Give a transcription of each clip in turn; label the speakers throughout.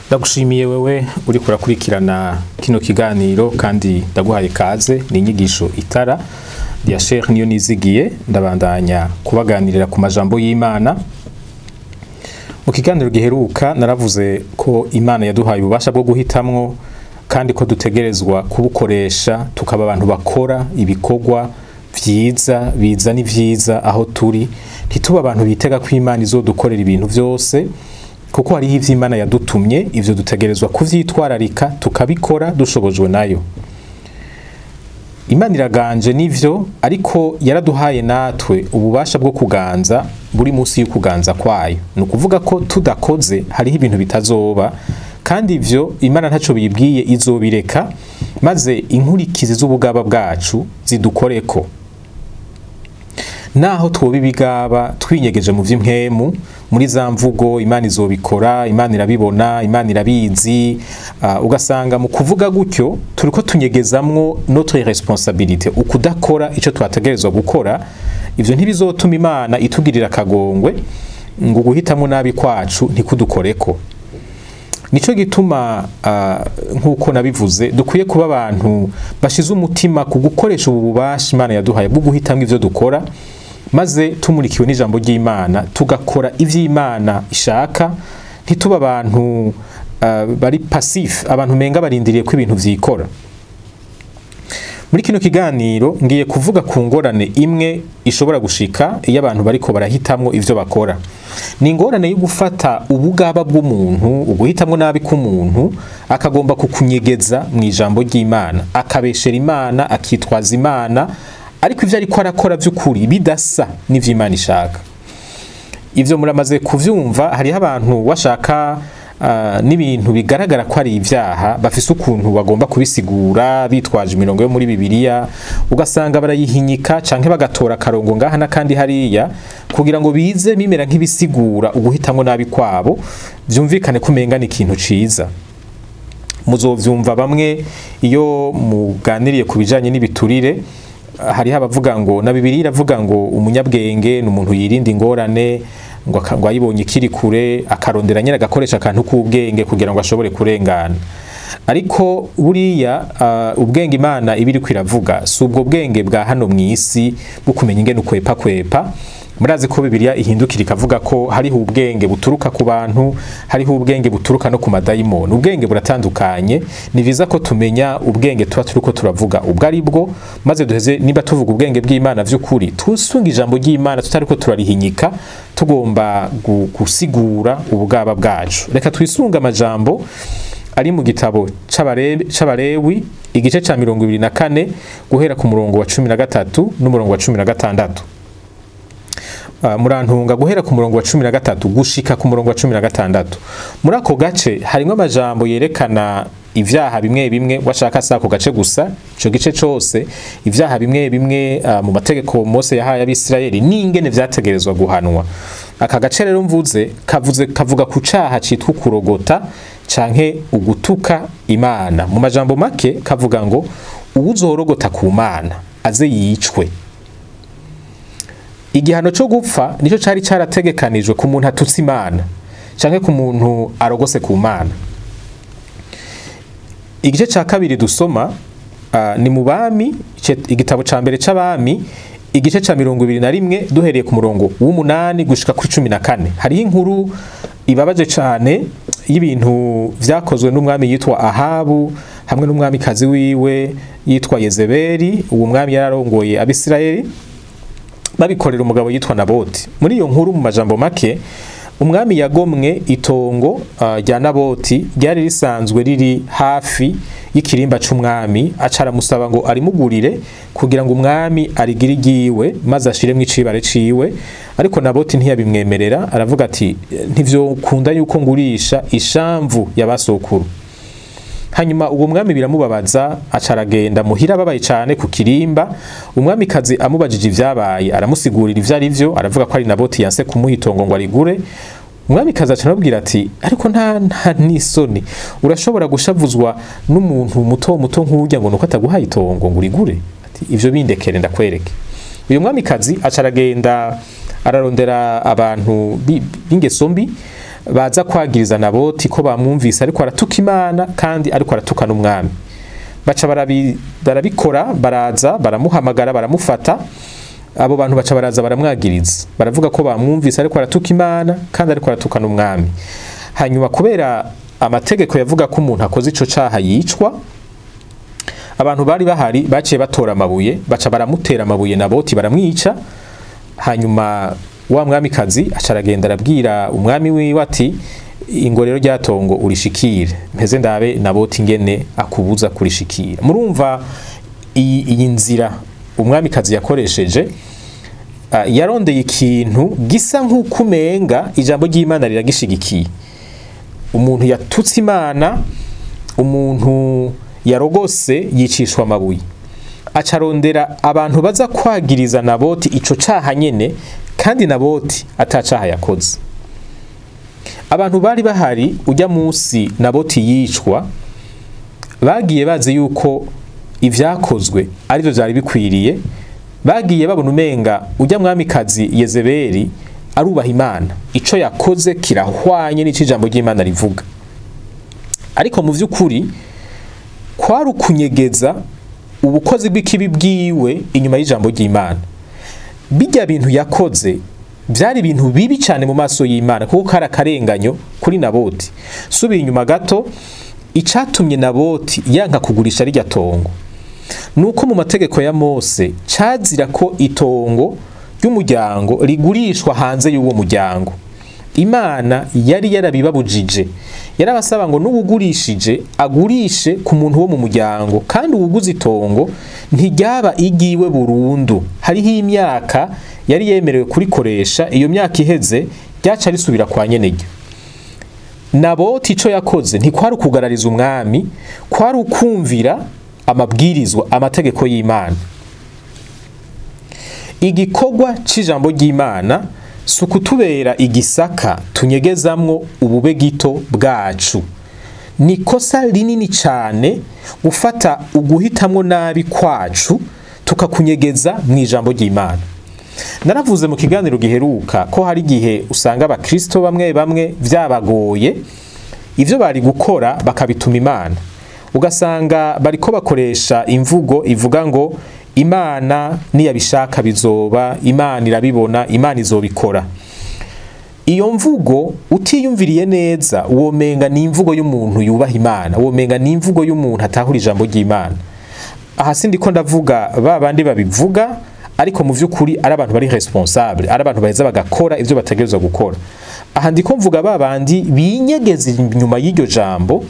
Speaker 1: Ndagushimiye wewe uriko urakurikirana kino kiganiro kandi ndaguhaye kaze. Ni inyigisho itara ya Sheikh niyo nizigiye. Ndabandanya kubaganirira ku majambo y'Imana. Mu kiganiro giheruka naravuze ko Imana yaduhaye ububasha bwo guhitamwo kandi ko dutegerezwa kubukoresha, tukaba abantu bakora ibikorwa vyiza bizana ivyiza aho turi, ntituba abantu bitega ko Imana izodukorera ibintu vyose, kuko hariho ivyo Imana yadutumye, ivyo dutegerezwa kuvyitwararika tukabikora dushobojwe nayo. Imana iraganje nivyo, ariko yaraduhaye natwe ububasha bwo kuganza buri munsi y'ukuganza kwayo. Ni ukuvuga ko tudakoze hariho ibintu bitazoba, kandi ivyo Imana ntaco bibwiye, izobireka maze inkurikizi z'ubugaba bwacu zidukoreko. Naho twoba ibigaba twinyegeje mu vy'impwemu, muri za mvugo Imana izobikora, Imana irabibona, Imana irabizi, ugasanga mu kuvuga gutyo turiko tunyegezamwo notre responsabilité, ukudakora ico twategerezwa gukora. Ivyo ntibizotuma Imana itugirira akagongwe ngo guhitamwo nabi kwacu ntikudukoreko. Nico gituma nkuko nabivuze, dukwiye kuba abantu bashize umutima ku gukoresha ubu bubasha Imana yaduhaye bwo guhitamwo ivyo dukora, maze tumurikiwe n'ijambo ry'Imana tugakora ivy'Imana ishaka, ntituba abantu bari passif, abantu menga barindiriye ko ibintu vyikora. Muri kino kiganiro ngiye kuvuga ku ngorane imwe ishobora gushika iyo abantu bariko barahitamwo ivyo bakora. Ni ingorane yo gufata ubugaba bw'umuntu, uguhitamwo nabi k'umuntu, akagomba kukunyegeza mu ijambo ry'Imana, akabeshera Imana, akitwaza Imana, ariko ivyo ariko arakora vy'ukuri bidasa n'ivyo Imana ishaka. Ivyo muramaze kuvyumva, hariho abantu washaka n'ibintu bigaragara ko ari ivyaha, bafise ukuntu bagomba kubisigura bitwaje imirongo yo muri Bibiliya, ugasanga barayihinyika canke bagatora akarongo ngaha n'akandi hariya kugira ngo bize bimera nk'ibisigura uguhitamwo nabi kwabo, vyumvikane ko umenga ni ikintu ciza. Muzovyumva bamwe iyo muganiriye ku bijanye n'ibiturire, hariho abavuga ngo na Bibiliya iravuga ngo umunyabwenge ni umuntu yirinda ingorane, ngo ayibonye ikiri kure akarondera nyine agakoresha akantu k'ubwenge kugira ngo ashobore kurengana. Ariko buriya ubwenge Imana iba iriko iravuga si ubwo bwenge bwa hano mw'isi bwo kumenya ingene ukwepa kwepa. Murazi ko Bibiliya ihindukira ikavuga ko hariho ubwenge buturuka ku bantu, hariho ubwenge buturuka no ku madayimoni. Ubwenge buratandukanye. Ni vyiza ko tumenya ubwenge tuba turiko turavuga ubwo ari bwo, maze duheze niba tuvuga ubwenge bw'Imana vy'ukuri tusunga ijambo ry'Imana tutariko turarihinyika tugomba gusigura ubugaba bwacu. Reka twisunga amajambo ari mu gitabo c'Abalewi igice ca 24 guhera ku murongo wa 13 n'umurongo wa 16. Murantunga guhera ku murongo wa 13 gushika ku murongo wa 16. Muri ako gace harimwo amajambo yerekana ivyaha bimwe bimwe, washaka sa ako gace gusa, ico gice cose ivyaha bimwe bimwe mu mategeko Mose yahaye Abisirayeli n'ingene vyategerezwa guhanwa. Aka gace rero mvuze kavuga ku caha citwa kurogota canke ugutuka Imana. Mu majambo make kavuga ngo uwuzorogota ku Mana aze yicwe. Igihano cyo gupfa nico cari carategekanijwe ku muntu atutse Imana canke ku muntu arogose ku Mana. Igice ca kabiri dusoma ni mu Bami, igitabo ca mbere c'Abami igice ca 21 duhereye ku murongo w'umunani gushika kuri 14. Hariho inkuru ibabaje cane y'ibintu vyakozwe n'umwami yitwa Ahabu hamwe n'umwamikazi wiwe yitwa Yezebeli. Uwo mwami yararongoye Abisirayeli, babikorera umugabo yitwa Naboti. Muri iyo nkuru mu majambo make, umwami yagomwe itongo rya Naboti ryari risanzwe riri hafi y'ikirimba c'umwami, aca aramusaba ngo arimugurire kugira ngo umwami arigire igiwe maze ashiremwo icibare ciwe. Ariko Naboti ntiyabimwemerera, aravuga ati ntivyokunda yuko ngurisha ishamvu y'abasokuru. Hanyuma uwo mwami biramubabaza, aca aragenda muhira ababaye cane ku kirimba. Umwamikazi amubajije ivyabaye aramusigurira ivyo ari vyo, aravuga ko ari Naboti yanse kumuha itongo ngo arigure. Umwamikazi aca aramubwira ati ariko nta nisoni, urashobora gushavuzwa n'umuntu muto muto nk'urya ngo nuko ataguhaye itongo ngo urigure? Ati ivyo bindekere ndakwereke. Uyu mwamikazi aca aragenda ararondera abantu b'ingeso mbi, baza kwagiriza Naboti ko bamwumvise ariko aratuka Imana kandi ariko aratuka n'umwami. Baca barabikora, baraza baramuhamagara, baramufata. Abo bantu baca baraza baramwagiriza, baravuga ko bamwumvise ariko aratuka Imana kandi ariko aratuka n'umwami. Hanyuma kubera amategeko yavuga ko umuntu akoze ico caha yicwa, abantu bari bahari baciye batora amabuye, baca baramutera amabuye Naboti baramwica. Hanyuma wa mwamikazi aca aragenda arabwira umwami wiwe ati ingorero ryatongo urishikire, mpeze ndabe Naboti ngene akubuza kurishikira. Murumva iyi nzira umwamikazi yakoresheje, yarondeye ikintu gisa nk'ukumenga ijambo ry'Imana riragishigikiye. Umuntu yatutse Imana, umuntu yarogose yicishwa amabuye, acarondera abantu baza kwagiriza Naboti ico caha nyene, kandi Naboti atacaha yakoze. Abantu bari bahari ujya munsi Naboti yicwa bagiye bazi yuko ivyakozwe arivyo vyari bikwiriye, bagiye babona umenga ujya mwamikazi Yezebeli arubaha Imana, ico yakoze kirahwanye n'ico ijambo ry'Imana rivuga. Ariko mu vy'ukuri kwari ukunyegeza ubukozi bw'ikibi bwiwe inyuma y'ijambo ry'Imana. Bijya bintu yakoze byari ibintu bibi cyane mu maso y'Imana, kuko kari akarenganyo kuri Naboti. Subiye inyuma gato, icatumye Naboti yanka kugurisha rirya tongo nuko mu mategeko ya Mose cazira ko itongo ry'umuryango rigurishwa hanze y'uwo muryango. Imana yari yarabibabujije, yarabasaba ngo n'uwugurishije agurishe ku muntu wo mu muryango, kandi uwuguze itongo ntiryaba igiwe burundu. Hariho imyaka yari yemerewe kurikoresha, iyo myaka iheze ryaca risubira kwa nyeneryo. Naboti ico yakoze ntikwari ukugarariza umwami, kwari ukumvira amabwirizwa, amategeko y'Imana. Igikorwa c'ijambo ry'Imana si ukutubera igisaka tunyegezamwo ubube gito bwacu. Ni kosa rinini cane gufata uguhitamwo nabi kwacu tukakunyegeza mu ijambo ry'Imana. Naravuze mu kiganiro giheruka ko hari igihe usanga abakristo bamwe bamwe vyabagoye ivyo bari gukora bakabituma Imana, ugasanga bariko bakoresha imvugo ivuga ngo Imana niyabishaka bizoba, Imana irabibona, Imana izobikora. Iyo mvugo utiyumviriye neza womenga ni imvugo y'umuntu yubaha Imana, womenga ni imvugo y'umuntu atahura ijambo ry'Imana. Aha sindiko ndavuga ba bandi babivuga, ariko mu vy'ukuri ari abantu bari responsable, ari abantu baheza bagakora ivyo bategerezwa gukora. Aha ndiko mvuga ba bandi binyegeza inyuma y'iryo jambo,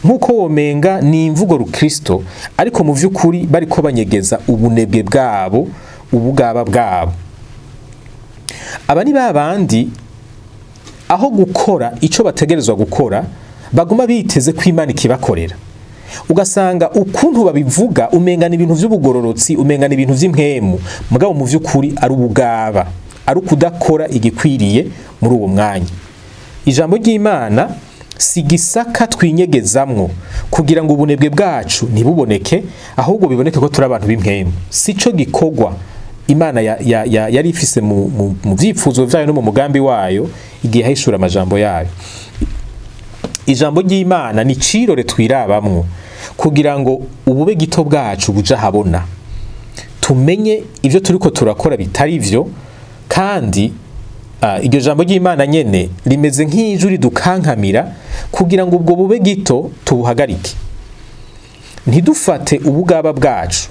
Speaker 1: nkuko womenga ni imvugo rukristo, ariko mu vy'ukuri bariko banyegeza ubunebwe bwabo, ubugaba bwabo. Aba ni ba bandi aho gukora ico bategerezwa gukora baguma biteze ko Imana ikibakorera. Ugasanga ukuntu babivuga umenga ni ibintu vy'ubugororotsi, umenga ni ibintu vy'impwemu, mugabo mu vy'ukuri ari ubugaba, ari ukudakora igikwiriye muri uwo mwanya. Ijambo ry'Imana si gisaka twinyegezamwo kugira ngo ubunebwe bwacu ntibuboneke, ahubwo biboneke ko turi abantu b'impwemu. Sico gikorwa Imana yari ifise mu vyifuzo vyayo no mu mugambi wayo igihe ahishura amajambo yayo. Ijambo ry'Imana ni cirore twirabamwo kugira ngo ubube gito bwacu buja habona, tumenye ivyo turiko turakora bitari vyo. Kandi iryo jambo ry'Imana nyene rimeze nk'ijuri dukankamira kugira ngo ubwo bube gito tubuhagarike, ntidufate ubugaba bwacu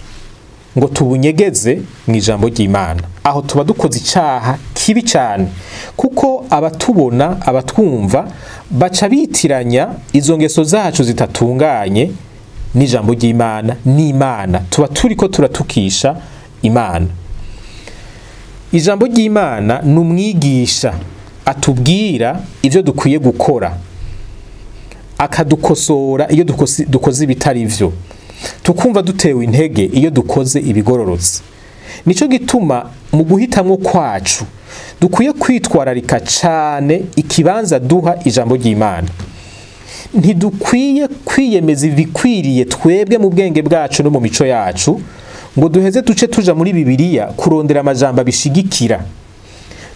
Speaker 1: ngo tubunyegeze mu ijambo ry'Imana. Aho tuba dukoze icaha kibi cyane, kuko abatubona, abatwumva baca bitiranya izo ngeso zacu zitatunganye n'ijambo ry'Imana n'Imana. Tuba turiko turatukisha Imana. Ijambo ry'Imana ni umwigisha atubwira ivyo dukwiye gukora, akadukosora iyo dukoze ibitari vyo, tukumva dutewe intege iyo dukoze ibigororotse. Nico gituma mu guhitamwo kwacu dukwiye kwitwararika cane ikibanza duha ijambo ry'Imana. Ntidukwiye kwiyemeza ibikwiriye twebwe mu bwenge bwacu no mu mico yacu, ngo duheze duce tuja muri Bibiliya kurondera amajambo abishigikira.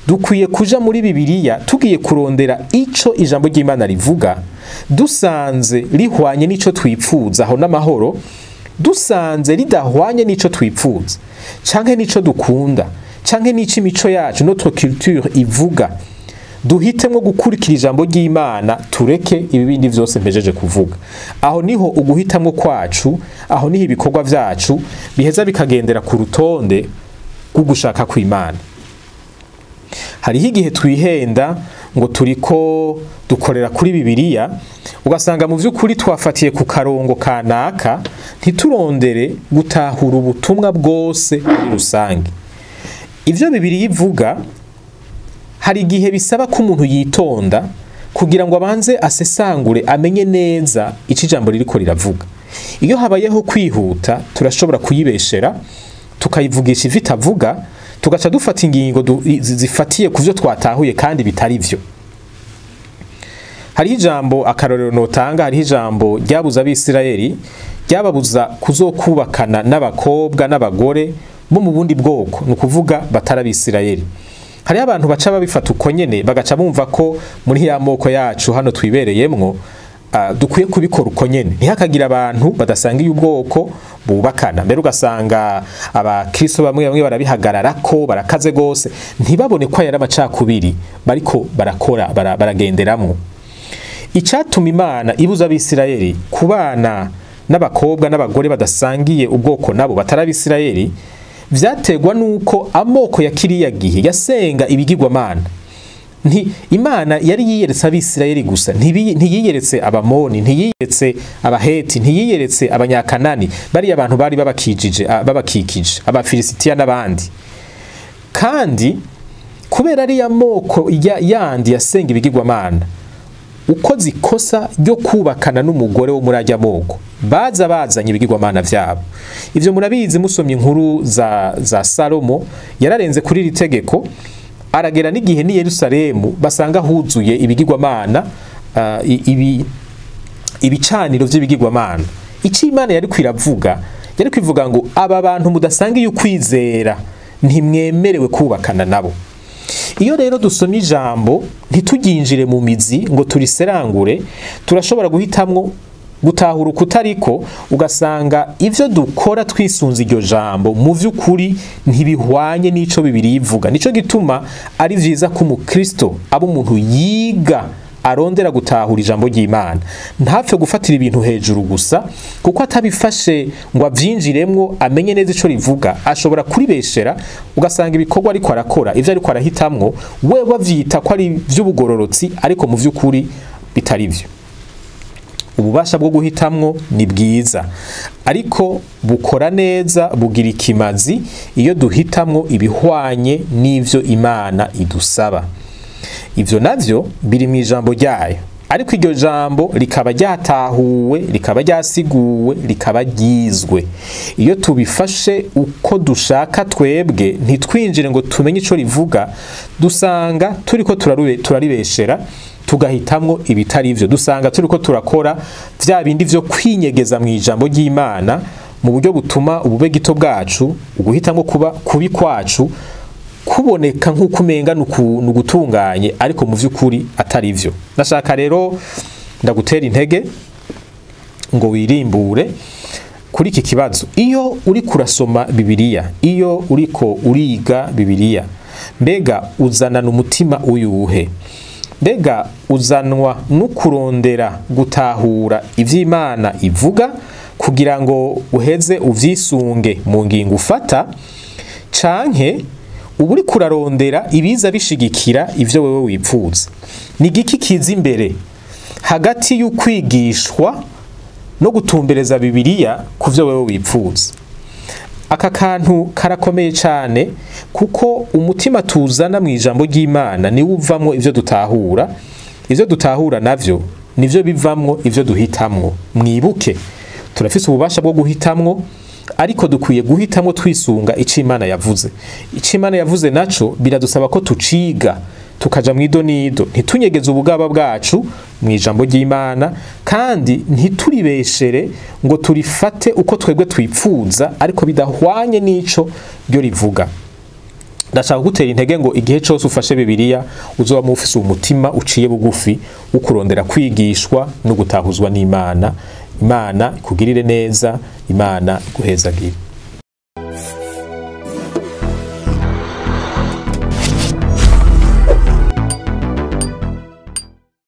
Speaker 1: Dukwiye kuja muri Bibiliya tugiye kurondera ico ijambo ry'Imana rivuga, dusanze rihwanye n'ico twipfuza aho n'amahoro, dusanze ridahwanye n'ico twipfuza canke n'ico dukunda canke n'ico imico yacu, notre culture, ivuga, duhitemwo gukurikira ijambo ry'Imana, tureke ibi bindi vyose mpejeje kuvuga. Aho niho uguhitamwo kwacu, aho niho ibikorwa vyacu biheza bikagendera ku rutonde rw'ugushaka kw'Imana. Hariho igihe twihenda ngo turiko dukorera kuri Bibiliya, ugasanga mu vy'ukuri twafatiye ku karongo kanaka, ntiturondere gutahura ubutumwa bwose muri rusange. Ivyo Bibiliya ivuga hari igihe bisaba ko umuntu yitonda kugira ngo abanze asesangure, amenye neza ico ijambo ririko riravuga. Iyo habayeho kwihuta, turashobora kuyibeshera, tukayivugisha ivyo itavuga, tugaca dufata ingingo zifatiye ku vyo twatahuye kandi bitari vyo. Hariho ijambo, akarorero notanga, hariho ijambo ryabuza Abisirayeli, ryababuza kuzokubakana n'abakobwa n'abagore bo mu bundi bwoko, ni ukuvuga batari Abisirayeli. Hariho abantu baca babifata uko nyene, bagaca bumva ko muri ya moko yacu hano twibereyemwo dukwiye kubikora uko nyene, ntihakagira abantu badasangiye ubwoko bubakana. Mbere ugasanga abakristo bamwe bamwe barabihagararako, barakaze gose, ntibabone ko yari amacakubiri bariko barakora, baragenderamwo. Icatuma Imana ibuza Abisirayeli kubana n'abakobwa n'abagore badasangiye ubwoko nabo batari Abisirayeli, vyaterwa nuko amoko ya kiriya gihe yasenga ibigirwamana. Nti Imana yari yiyeretse Abisirayeli gusa, ntiyiyeretse Abamoni, ntiyiyeretse Abaheti, ntiyiyeretse Abanyakanani, bariya abantu bari babakikije, Abafilisitiya n'abandi. Kandi kubera ariya moko yandi yasenga ibigirwamana, ukoze ikosa ryo kubakana n'umugore wo muri ajya moko, baza bazanye ibigirwamana vyabo. Ivyo murabizi musomye inkuru za Salomo, yararenze kuri iri tegeko, aragera n'igihe ni Yerusalemu basanga huzuye ibigirwamana, ibicaniro vy'ibigirwamana. Ico Imana yari kwiravuga, yari kwivuga ngo aba bantu mudasangiye ukwizera ntimwemerewe kubakana nabo. Iyo rero dusomye ijambo ntituryinjire mu mizi ngo turiserangure, turashobora guhitamwo gutahura ukutariko, ugasanga ivyo dukora twisunze iryo jambo mu vy'ukuri ntibihwanye n'ico Bibiliya ivuga. Nico gituma ari vyiza ko umukristo aba umuntu yiga, arondera gutahura ijambo ry'Imana, ntapfe gufatira ibintu hejuru gusa, kuko atabifashe ngo avyinjiremwo amenye neza ico rivuga, ashobora kuribeshera, ugasanga ibikorwa ariko arakora, ivyo ariko arahitamwo, we bavyita ko ari vy'ubugororotsi, ariko mu vy'ukuri bitari vyo. Ububasha bwo guhitamwo ni bwiza, ariko bukora neza, bugira ikimazi iyo duhitamwo ibihwanye n'ivyo Imana idusaba. Ivyo navyo biri mu ijambo ryayo, ariko iryo jambo rikaba ryatahuwe, rikaba ryasiguwe, rikaba ryizwe. Iyo tubifashe uko dushaka twebwe, ntitwinjire ngo tumenye ico rivuga, dusanga turiko turaribeshera, tugahitamwo ibitari ivyo. Dusanga turiko turakora vya bindi vyo kwinyegeza mu ijambo ry'Imana mu buryo butuma ubube gito bwacu, uguhitamwo kuba kubi kwacu kuboneka nk'uko umenga nugutunganye, ariko mu vy'ukuri atari ivyo. Nashaka rero ndagutera intege ngo wirimbure kuri iki kibazo. Iyo uri kurasoma Bibiliya, iyo uriko uriga Bibiliya, mbega uzanana umutima uyuhe? Mbega uzanwa no kurondera gutahura ivy'Imana ivuga kugira ngo uheze uvyisunge mu ngingo ufata, canke uba uri kurarondera ibiza bishigikira ivyo wewe wipfuza? Ni igiki kiza imbere hagati y'ukwigishwa no gutumbereza Bibiliya ku vyo wewe wipfuza? Aka kantu karakomeye cane, kuko umutima tuzana mu ijambo ry'Imana niwo uvamwo ivyo dutahura, ivyo dutahura navyo nivyo bivamwo ivyo duhitamwo. Mwibuke turafise ububasha bwo guhitamwo, ariko dukwiye guhitamwo twisunga ico Imana yavuze. Ico Imana yavuze naco biradusaba ko tuciga, tukaja mw'idonido, ntitunyegeze ubugaba bwacu mu ijambo ry'Imana, kandi ntituribeshere ngo turifate uko twebwe twipfuza, ariko bidahwanye n'ico ryo rivuga. Ndashaka kugutera intege ngo igihe cyose ufashe Bibiliya uzoba ufise umutima uciye bugufi wo kurondera kwigishwa no gutahuzwa n'Imana. Imana ikugirire neza, Imana iguhezagire.